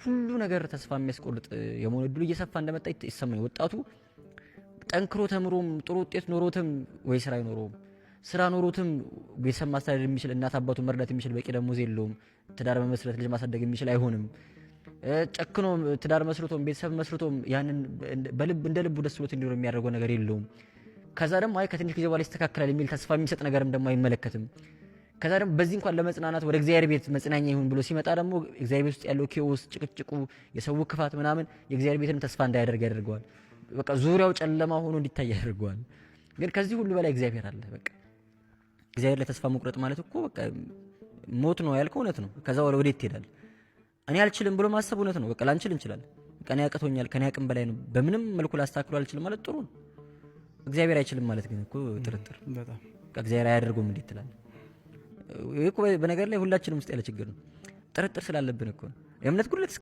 ሁሉ ነገር ተስፋ የሚያስቆርጥ የመሆን እድሉ እየሰፋ እንደመጣ ይሰማኝ። ወጣቱ ጠንክሮ ተምሮም ጥሩ ውጤት ኖሮትም ወይ ስራ አይኖረውም። ስራ ኖሮትም ቤተሰብ ማስተዳደር የሚችል፣ እናት አባቱን መርዳት የሚችል በቂ ደሞዝ የለውም። ትዳር መመስረት፣ ልጅ ማሳደግ የሚችል አይሆንም። ጨክኖ ትዳር መስርቶም ቤተሰብ መስርቶም ያንን በልብ እንደ ልቡ ደስ ብሎት እንዲኖር የሚያደርገው ነገር የለውም። ከዛ ደግሞ አይ ከትንሽ ጊዜ በኋላ ይስተካከላል የሚል ተስፋ የሚሰጥ ነገርም ደግሞ አይመለከትም። ከዛ ደግሞ በዚህ እንኳን ለመጽናናት ወደ እግዚአብሔር ቤት መጽናኛ ይሁን ብሎ ሲመጣ ደግሞ እግዚአብሔር ቤት ውስጥ ያለው chaos፣ ጭቅጭቁ፣ የሰው ክፋት ምናምን የእግዚአብሔር ቤትንም ተስፋ እንዳያደርግ ያደርገዋል። በቃ ዙሪያው ጨለማ ሆኖ እንዲታይ ያደርገዋል። ግን ከዚህ ሁሉ በላይ እግዚአብሔር አለ። በቃ እግዚአብሔር ላይ ተስፋ መቁረጥ ማለት እኮ በቃ ሞት ነው ያልከው እውነት ነው። ከዛ ወዴት ትሄዳለህ? እኔ አልችልም ብሎ ማሰብ እውነት ነው። በቃ ላንችል እንችላለን። በቃ እኔ አቅቶኛል፣ ከኔ አቅም በላይ ነው፣ በምንም መልኩ ላስተካክሎ አልችልም ማለት ጥሩ ነው። እግዚአብሔር አይችልም ማለት ግን እኮ ጥርጥር፣ በጣም። በቃ እግዚአብሔር አያደርገውም እንዴት ትላለህ? ይሄ እኮ በነገር ላይ ሁላችንም ውስጥ ያለ ችግር ነው። ጥርጥር ስላለብን እኮ ነው። የእምነት ጉድለት።